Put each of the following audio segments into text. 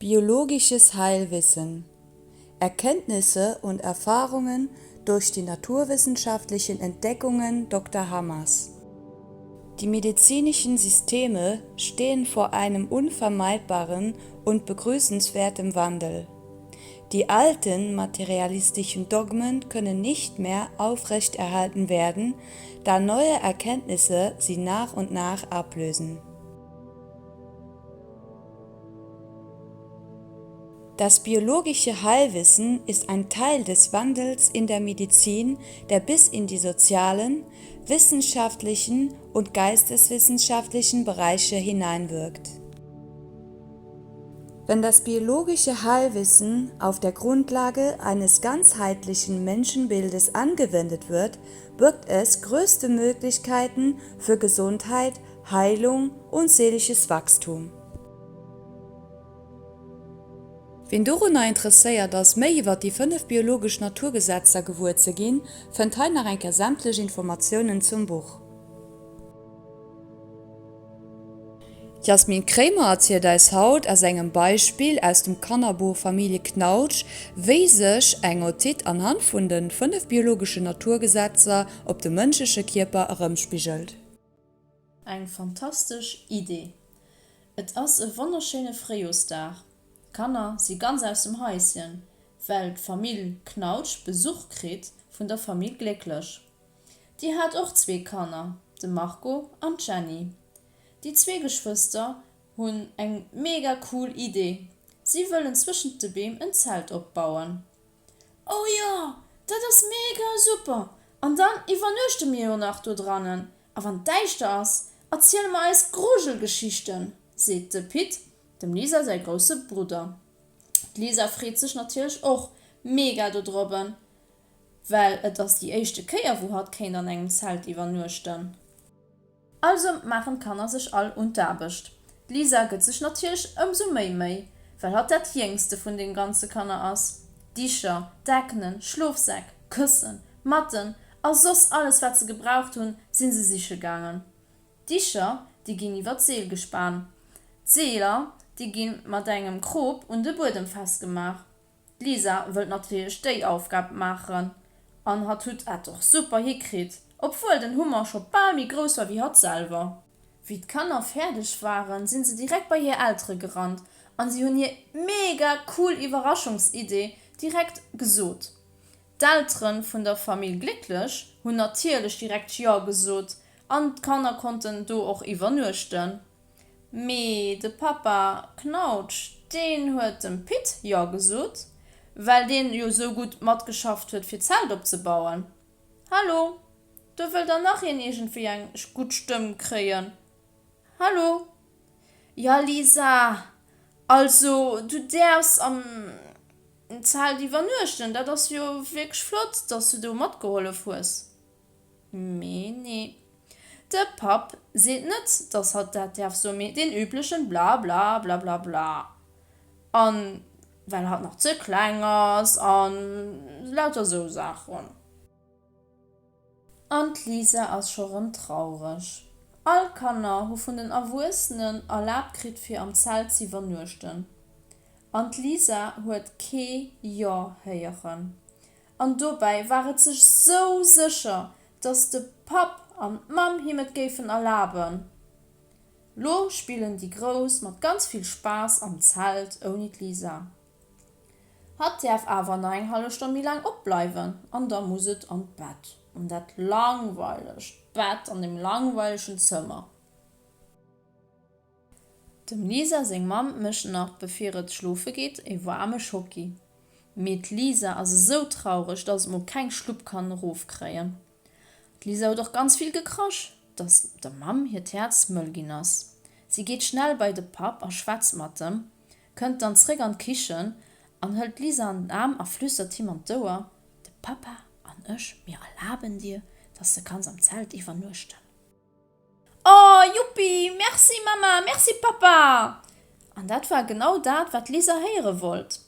Biologisches Heilwissen, Erkenntnisse und Erfahrungen durch die naturwissenschaftlichen Entdeckungen Dr. Hammers. Die medizinischen Systeme stehen vor einem unvermeidbaren und begrüßenswertem Wandel. Die alten materialistischen Dogmen können nicht mehr aufrechterhalten werden, da neue Erkenntnisse sie nach und nach ablösen. Das biologische Heilwissen ist ein Teil des Wandels in der Medizin, der bis in die sozialen, wissenschaftlichen und geisteswissenschaftlichen Bereiche hineinwirkt. Wenn das biologische Heilwissen auf der Grundlage eines ganzheitlichen Menschenbildes angewendet wird, birgt es größte Möglichkeiten für Gesundheit, Heilung und seelisches Wachstum. Ween dorunner interesséiert ass, méi iwwer déi 5 biologesch Naturgesetzer gewuer ze ginn, fënnt hei nach eng Kéier sämtlech Informatiounen zum Buch. D'Jasmine Kremer erzielt eis haut aus engem Beispill aus dem Kannerbuch Familie Knautsch, wéi sech eng Otite anhand vun de 5 biologeschen Naturgesetzer op dem mënschleche Kierper erëmspigelt. Eng fantastesch Idee! Et ass e wonnerschéine Fréijorsdag. D'Kanner si ganz aus dem Haischen, well d'Famill Knautsch Besuch kritt vun der Famill Glécklech. Déi hat och zwee Kanner, de Marco an d'Jenny. Déi zwee Geschwëster hunn eng mega cool Idee, si wëllen zwëschent de Beem en Zelt opbauen. Oh jo, dat ass mega super! An dann iwwernuechte mir jo nach do drannen a wann et däischter ass, erziele mer eis Grujelgeschichten, seet de Pit, dem Lisa säi grousse Brudder. D'Lisa freet sech natierlech och mega dodrobben, well et ass déi éischte Kéier wou hatt kéint an engem Zelt iwwernuechten. Also maachen d'Kanner sech all un d'Aarbecht. D'Lisa gëtt sech natierlech ëmsou méi Méi, well hatt dat jéngste vun de ganze Kanner ass. Dicher, Decknen, Schlofsäck, Këssen, Matten a soss alles wat se gebraucht hunn, sinn se siche gaangen. D'Dicher, déi ginn iwwer d'Seel gespan. D'Seeler, déi gi mat engem Krop un de Buedem festgemaach. D'Lisa wëllt natierlech déi Aufgab maachen an hatt hutt et och super hikritt, obwuel den Hummer scho bal méi grouss war wéi hatt selwer. Wéi d'Kanner fäerdeg waren, sinn se direkt bei hir Eltere gerannt an si hunn hir mega cool Iwwerraschungsidee direkt gesot. D'Eltere vun der Famill Glécklech hunn natierlech direkt Jo gesot an d'Kanner konnten do och iwwernuechten. Mee de Pappa Knautsch, deen huet dem Pit Jo gesot, well deen jo sou gutt matgeschafft huet fir d'Zelt opzebauen. Hallo, do wëll der nach een iergendwéi eng gutt Stëmm kréien. Hallo? Jo Lisa, also du däerfs am Zelt iwwernuechten, dat ass jo wierklech flott, dass du do matgehollef hues. Mee nee. De Papp seet net, dass hatt dat däerf soen, mee deen üblechen Blabla, blablabla. An well hatt nach ze kleng ass an lauter sou Saachen. An d'Lisa ass scho rëm traureg. All Kanner hu vun den Erwuessenen erlaabt kritt fir am Zelt z'iwwernuechten. An d'Lisa huet kee Jo héieren. An dobäi war et sech sou sécher, dass de Papp an d'Mamm him et géifen erlaben. Lo spillen déi Grouss mat ganz vill Spaass am Zelt ouni d'Lisa. Hatt däerf awer nach eng hallef Stonn méi laang opbleiwen an da muss et an d'Bett, an dat langweilegt Bett an deem langweilegen Zëmmer. Dem Lisa seng Mamm mécht nach bevir et schlofe geet e waarme Schocki. Mee d'Lisa ass esou traureg, dass et mol keng Schlupp kann erofkréien. D'Lisa huet och ganz vill gekrasch, dass der Mamm hiert Häerz mëll ginn ass. Si geet schnell bei de Papp a schwätzt mat em, kënnt dann zréck an d'Kichen an hëlt d'Lisa an den Aarm a flüstert him an d'Ouer, De Pappa an ech, mir erlaben dir, dass de kanns am Zelt iwwernuechten. Oh juppi, merci Mama, merci Papa! An dat war genau dat, wat d'Lisa héiere wollt.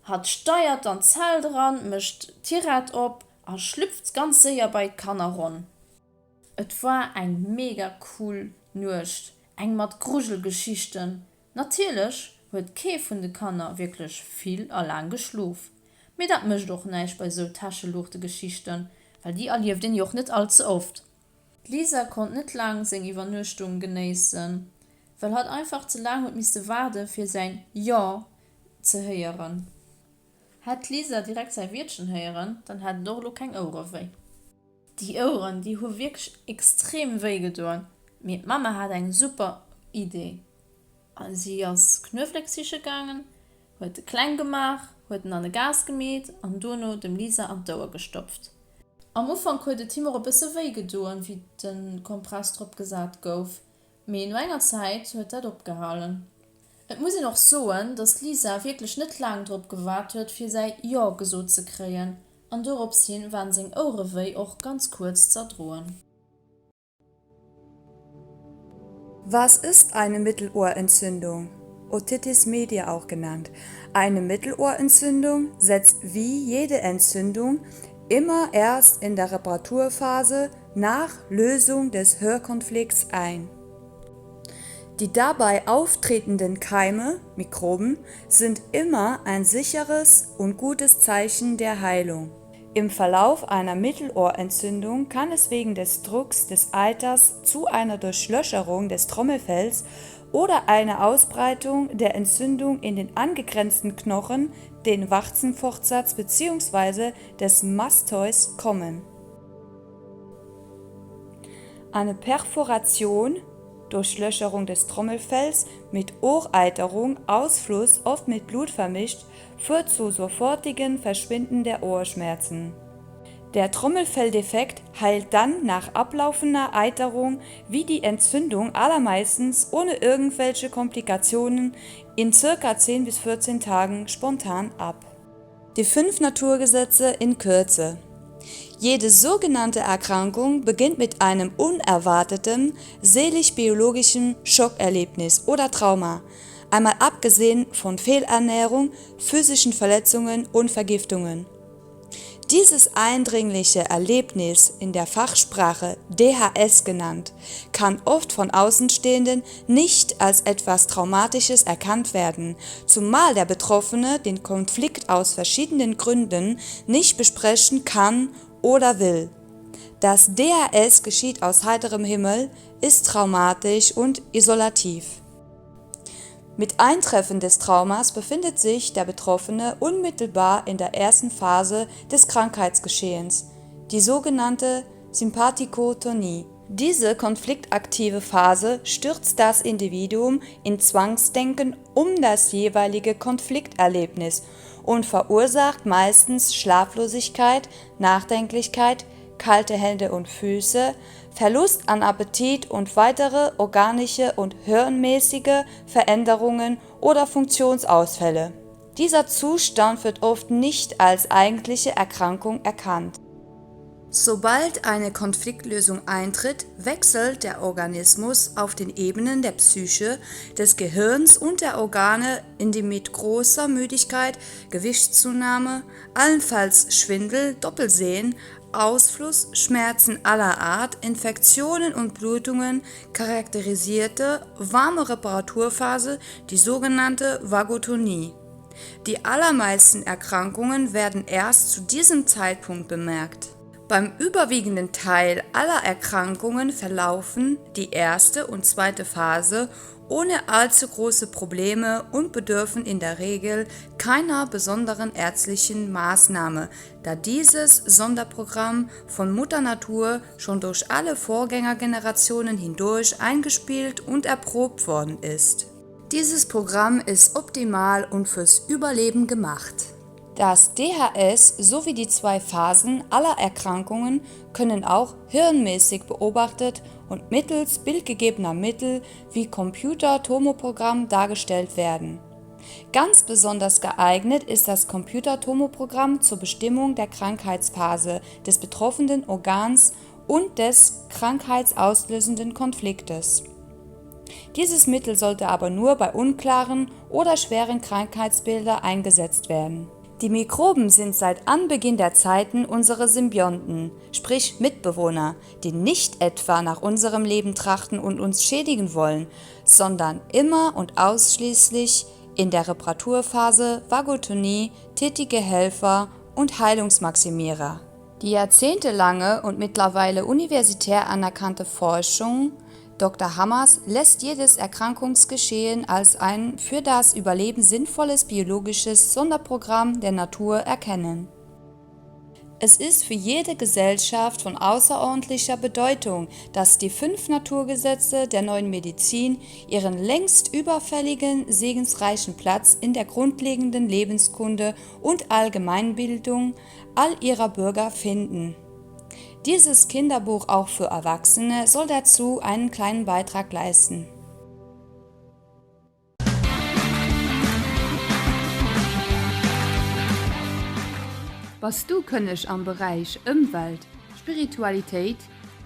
Hatt steiert an d'Zelt eran, mécht d'Tirett op a schlüpft ganz séier bei d'Kannerronn. Et war eng mega cool Nuecht, eng mat Grujelgeschichten, natierlech. huet kee vun de Kanner wierklech vill a laang geschlof. Mee dat mécht och näischt bei sou Täscheluuchtegeschichten, well déi erlieft een jo och net all ze oft. D'Lisa konnt net laang seng Iwwernuechtung genéissen, well hatt einfach ze laang huet misste waarde fir säin Jo ze héieren. Hätt d'Lisa direkt säi Wiertchen héieren, dann hätt et och elo keng Ouere wéi. Déi Oueren, déi hu wierklech extrem wéi gedoen, mee d'Mamma hat eng super Idee. Si ass Knuewelek siche gaangen, huet e kleng gemaach, huet en an e Gas gemeet an dono dem Lisa an d'Ouer gestopft. Am Ufank huet et him och e bësse wéi gedoen, wéi de Kompress drop gesat gouf, mee no enger Zäit huet dat opgehalen. Et muss een och soen, dass d'Lisa wierklech net laang drop gewaart huet, fir säi Jo gesot ze kréien, an dorops hin waren seng Ouere wéi och ganz kuerz z'erdroen. Was ist eine Mittelohrentzündung? Otitis media auch genannt. Eine Mittelohrentzündung setzt wie jede Entzündung immer erst in der Reparaturphase nach Lösung des Hörkonflikts ein. Die dabei auftretenden Keime, Mikroben, sind immer ein sicheres und gutes Zeichen der Heilung. Im Verlauf einer Mittelohrentzündung kann es wegen des Drucks des Eiters zu einer Durchlöcherung des Trommelfells oder einer Ausbreitung der Entzündung in den angegrenzten Knochen, den Warzenfortsatz bzw. des Mastoids kommen. Eine Perforation Durchlöcherung des Trommelfells mit Ohreiterung, Ausfluss, oft mit Blut vermischt, führt zu sofortigen Verschwinden der Ohrschmerzen. Der Trommelfelldefekt heilt dann nach ablaufender Eiterung wie die Entzündung allermeistens ohne irgendwelche Komplikationen in circa 10 bis 14 Tagen spontan ab. Die fünf Naturgesetze in Kürze. Jede sogenannte Erkrankung beginnt mit einem unerwarteten seelisch-biologischen Schockerlebnis oder Trauma, einmal abgesehen von Fehlernährung, physischen Verletzungen und Vergiftungen. Dieses eindringliche Erlebnis, in der Fachsprache DHS genannt, kann oft von Außenstehenden nicht als etwas Traumatisches erkannt werden, zumal der Betroffene den Konflikt aus verschiedenen Gründen nicht besprechen kann oder will. Das DHS geschieht aus heiterem Himmel, ist traumatisch und isolativ. Mit Eintreffen des Traumas befindet sich der Betroffene unmittelbar in der ersten Phase des Krankheitsgeschehens, die sogenannte Sympathikotonie. Diese konfliktaktive Phase stürzt das Individuum in Zwangsdenken um das jeweilige Konflikterlebnis und verursacht meistens Schlaflosigkeit, Nachdenklichkeit, kalte Hände und Füße, Verlust an Appetit und weitere organische und hirnmäßige Veränderungen oder Funktionsausfälle. Dieser Zustand wird oft nicht als eigentliche Erkrankung erkannt. Sobald eine Konfliktlösung eintritt, wechselt der Organismus auf den Ebenen der Psyche, des Gehirns und der Organe in die mit großer Müdigkeit, Gewichtszunahme, allenfalls Schwindel, Doppelsehen, Ausfluss, Schmerzen aller Art, Infektionen und Blutungen charakterisierte warme Reparaturphase, die sogenannte Vagotonie. Die allermeisten Erkrankungen werden erst zu diesem Zeitpunkt bemerkt. Beim überwiegenden Teil aller Erkrankungen verlaufen die erste und zweite Phase ohne allzu große Probleme und bedürfen in der Regel keiner besonderen ärztlichen Maßnahme, da dieses Sonderprogramm von Mutter Natur schon durch alle Vorgängergenerationen hindurch eingespielt und erprobt worden ist. Dieses Programm ist optimal und fürs Überleben gemacht. Das DHS sowie die zwei Phasen aller Erkrankungen können auch hirnmäßig beobachtet und mittels bildgegebener Mittel wie Computertomoprogramm dargestellt werden. Ganz besonders geeignet ist das Computertomoprogramm zur Bestimmung der Krankheitsphase des betroffenen Organs und des krankheitsauslösenden Konfliktes. Dieses Mittel sollte aber nur bei unklaren oder schweren Krankheitsbilder eingesetzt werden. Die Mikroben sind seit Anbeginn der Zeiten unsere Symbionten, sprich Mitbewohner, die nicht etwa nach unserem Leben trachten und uns schädigen wollen, sondern immer und ausschließlich In der Reparaturphase Vagotonie tätige Helfer und Heilungsmaximierer. Die jahrzehntelange und mittlerweile universitär anerkannte Forschung Dr. Hammers lässt jedes Erkrankungsgeschehen als ein für das Überleben sinnvolles biologisches Sonderprogramm der Natur erkennen. Es ist für jede Gesellschaft von außerordentlicher Bedeutung, dass die fünf Naturgesetze der neuen Medizin ihren längst überfälligen, segensreichen Platz in der grundlegenden Lebenskunde und Allgemeinbildung all ihrer Bürger finden. Dieses Kinderbuch auch für Erwachsene soll dazu einen kleinen Beitrag leisten. Bass du kënneg am Beräich Ëmwelt, Spiritualitéit,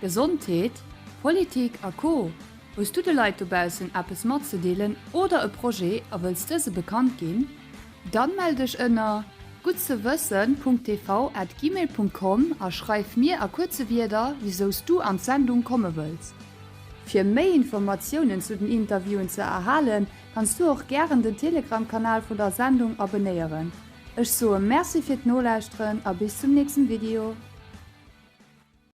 Gesondheet, Politik a Co? Hues du de Leit dobaussen eppes matzedeelen oder e Projet a wëlls dëse bekannt ginn? Dann mell dech ënner guttzewëssen.tv@gmail.com a schreif mir a kuerze Wierder wisous du an d'Sendung komme wëlls. Fir méi Informatiounen zu den Interviewen ze erhalen, kanns du och gären den Telegram-Kanal vun der Sendung abonéieren. Ech soe Merci fir d'Nolauschteren a bis zum nächsten Video.